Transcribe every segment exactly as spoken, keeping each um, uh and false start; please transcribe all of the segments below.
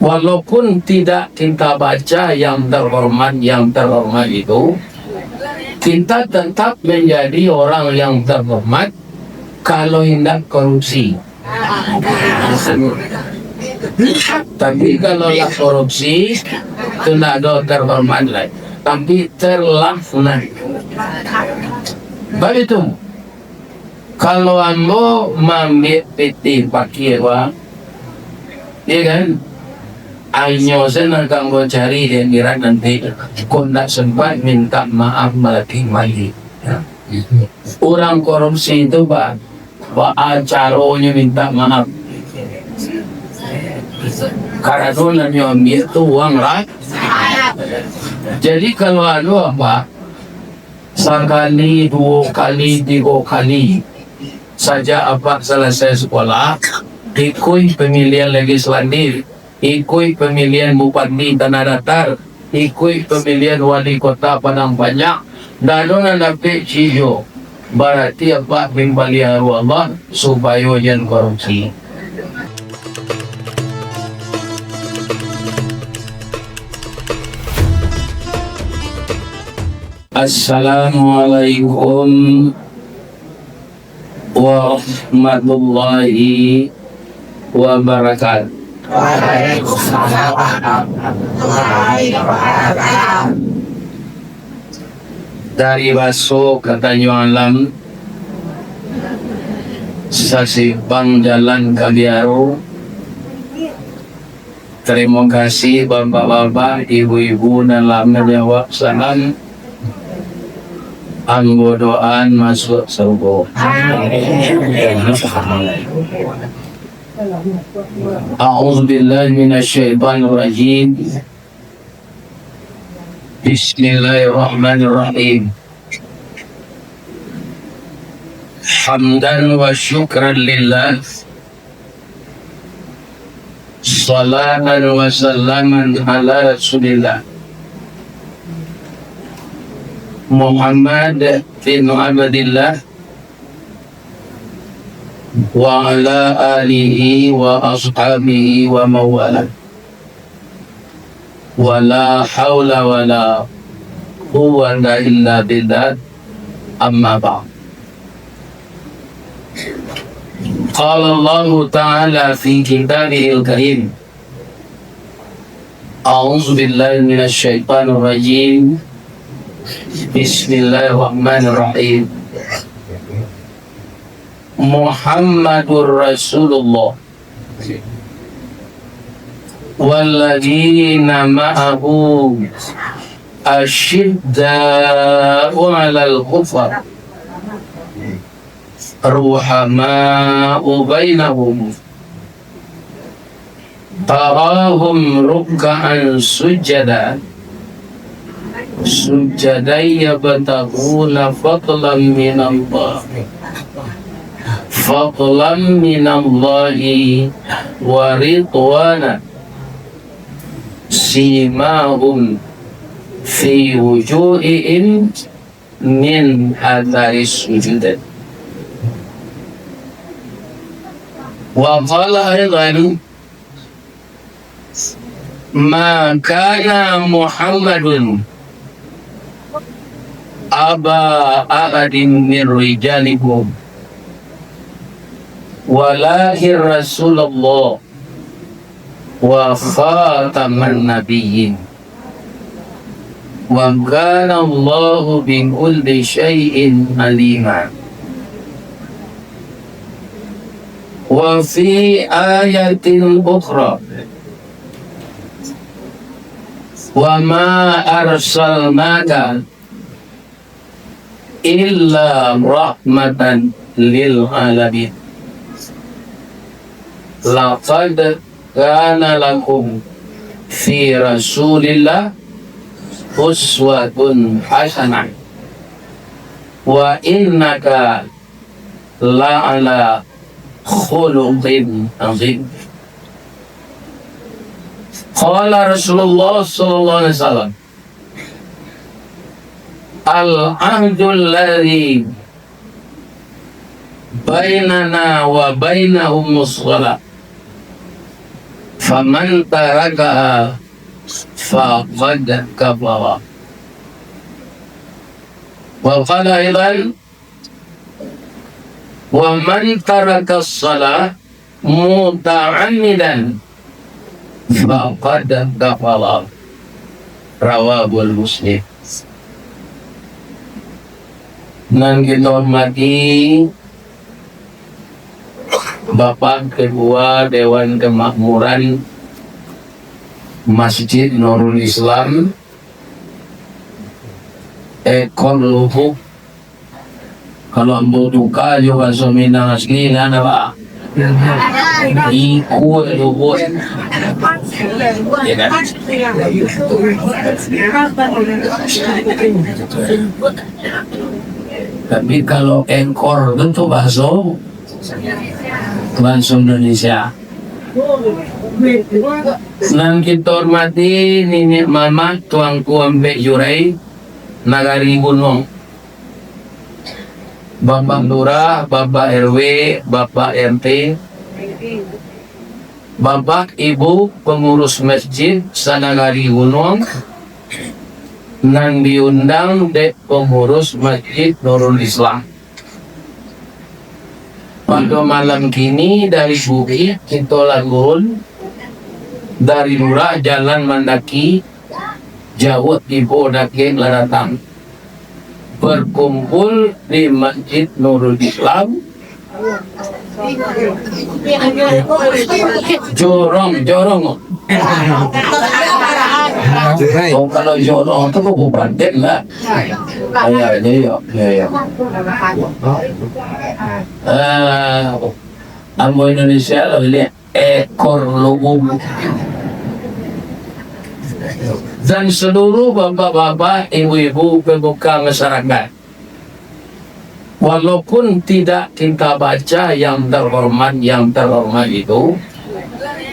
Walaupun tidak kita baca yang terhormat, yang terhormat itu, kita tetap menjadi orang yang terhormat kalau indak korupsi. Tapi kalau lah korupsi, tu ndak ado terhormat lai, tapi terlaknat. Baitu. Kalau ambo maambiak pitih pakia, Bang, iyo kan, inyo se nan ka ambo cari di akhirat nanti, kok ndak sempat minta maaf baliak. Urang korupsi tu, Bang, baa caronyo minta maaf? Karano nan nyo ambiak tu uang ra-, jadi kalau anu apa, sakali, duo kali, tigo kali. Sajak Apak salasai sakolah, ikuik pamilihan legislatif, ikuik pamilihan bupati Tanah Datar, ikuik pamilihan wali kota Padang Panjang, ndak ado nan dapek cijo, barati Apak pimpaliaro Allah supayo jan korupsi. Assalamualaikum warahmatullahi wabarakatuh. Waalaikumsalam warahmatullahi wabarakatuh. Dari Baso ka Tanjuang Alam, sasimpang jalan ka Biaro, Tarimo kasih, bapak-bapak, ibu-ibu, nan lah manjawab salam. Ambo doaan masuak sarugo. A'udzubillahi minasyaitonirrajim. Bismillahirrahmanirrahim. Hamdan wa syukran lillah. Salatan wa salaman ala Rasulillah, Muhammad bin Abdillah, wa ala alihi wa ashabihi wa mawalah. Wala haula wala quwwata illa billah. Amma ba'd. Qala Allahu ta'ala fi kitabihil karim. A'udzu billahi minasy syaithanir rajim. Bismillahirrahmanirrahim. Muhammadur Rasulullah. Walladzina ma'ahu asyidda'u 'alal kuffar, ruhama'u bainahum, tarahum rukka'an sujjada, sujjadan yabtaghuna fadlan minallah, fadlan minallahi wa ridwana, simahum fi wujuhihim min atharis sujud. Wa qala aidan, ma kana Muhammadun aba ahadin min rijalikum, walakin Rasulullah wa khataman nabiyyin. Wa kana Allahu bi kulli syai'in alima. Wa fi ayatin ukhra, wa ma arsalnaka illa rahmatan lil alamin. Laqad kana lakum fi Rasulillah uswatun hasanah. Wa innaka la'ala khuluqin azim. Qala Rasulullah sallallahu alaihi wasallam, al-ahdul ladzi bainana wa bainahumus shalah. Faman tarakaha faqad kafara. Wa qala aidan, wa man tarakas shalah muta'ammidan faqad kafara. Rawahul Muslim. Nan kito hormati Bapak Ketua Dewan Kemakmuran Masjid Nurul Islam, ekor lubuak. Kalau ambo tuka jo bahaso Minang asli, nah, nah, Pak. Ikua lubuak. Ya kan? Tapi kalau ekor tu, tu bahaso, bahaso Indonesia. Nan kito hormati niniak mamak, tuangku ampek jurai, nagari Gunuang. Bapak Lurah, Bapak R W, Bapak R T, Bapak Ibu pengurus masjid sanagari Gunuang, nan diundang dek pengurus Masjid Nurul Islam. Pado malam kini dari bukik kito lah turun, dari lurah jalan mandaki, jauah tibo dakek lah datang. Berkumpul di Masjid Nurul Islam. Jorong, jorong. Oh, kalau jorong tu kabupaten lah. Ya, ya, ya, ya, ya. Eh, ambo Indonesia lah, liek. Ekor lubuak. Dan seluruh bapak-bapak, ibu-ibu, pemuka masyarakat. Walaupun tidak kita baca yang terhormat, yang terhormat itu,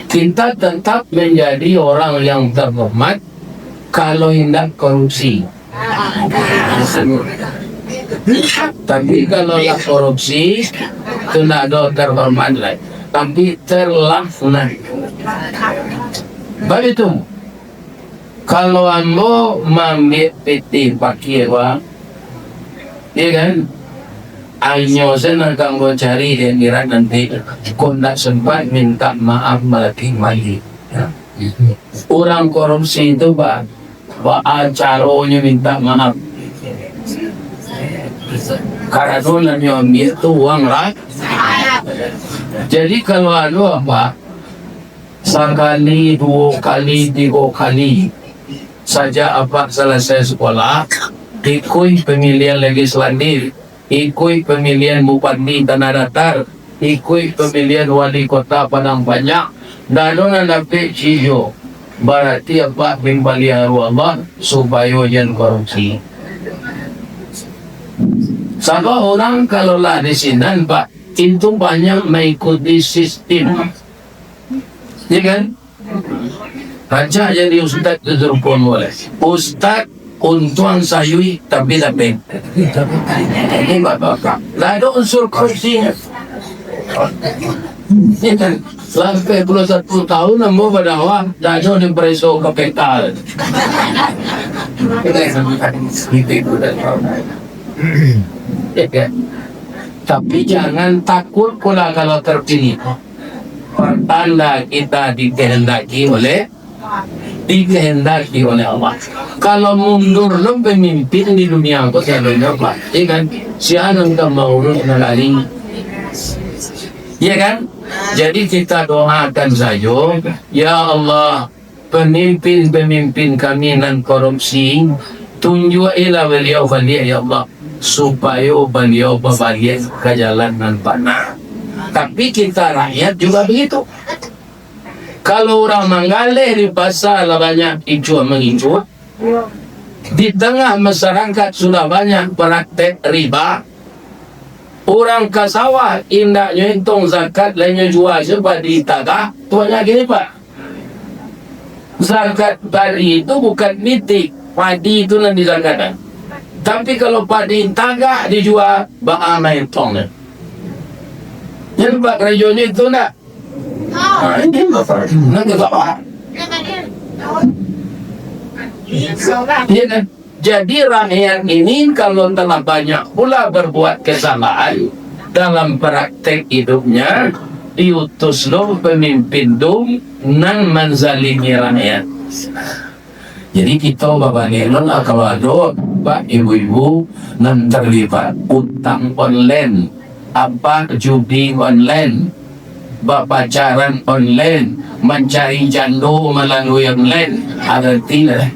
kita tetap menjadi orang yang terhormat kalau indak korupsi. Tapi kalau lah korupsi, tu ndak ado terhormat lai, tapi terlaknat. Baitu, kalau ambo maambiak pitih pakia, Bang, iya kan, inyo se nan ka ambo cari di akhirat nanti, kok ndak sempat minta maaf baliak-baliak. Urang korupsi tu, Bang, baa caronyo minta maaf? Karano nan nyo ambiak tu uang ra-, jadi, kalau ado apak sakali, duo kali, tigo kali, sajak apak salasai sekolah, ikuik pamilihan legislatif, ikuik pamilihan bupati Tanah Datar, ikuik pamilihan wali kota Padang Panjang, ndak ado nan dapek cijo, barati apak mambaliak Allah supayo jan korupsi. Sabab urang kalau lah di sinan, Pak, itu banyak maikuti sistim. Ya kan? Rancak jadi ustaz tu telepon boleh. Ustaz, untuang sayui tapi lapeh. Ini bapak-bapak. Lah ada unsur korupsinya. Sampai puluh satu tahun ambo berdakwah, dah ada yang pereso K P K. Tapi jangan takut pula kalau terpilih. Pertanda kita dikehendaki oleh, dikehendaki oleh Allah. Kalau mundur lo pemimpin di dunia ko, selalunya pasti kan, sia nan ka maurus nagari. Ya kan? Jadi kita doakan sajo, "Ya Allah, pemimpin-pemimpin kami nan korupsi, tunjuakilah baliau baliak, ya Allah, supayo baliau babaliak ka jalan nan bana." Tapi kita rakyat juga begitu. Kalau urang manggaleh di pasa lah banyak icuah-mangicuah, di tangah masyarakat sudah banyak praktek riba, urang ka sawah indaknyo intong zakat, lainyo jua se padi tagah, tu banyak riba. Zakat padi itu bukan nitik, padi itu nan dizakatkan. Tapi kalau padi tagah dijua, baa nan intongnyo? Jadi, Pak, karajonyo itu ndak? Ha, ini masalah. Nanti sama. Iya kan? Jadi rakyat ini kalau telah banyak pula berbuat kesalahan dalam praktek hidupnya, diutuslah pemimpin tu nan manzalimi rakyat. Jadi kito babalek lo lah kalau ado, Pak, ibu-ibu, nan terlibat utang online, apa, judi online, bapacaran online, mancari jando malalui online, arati lah.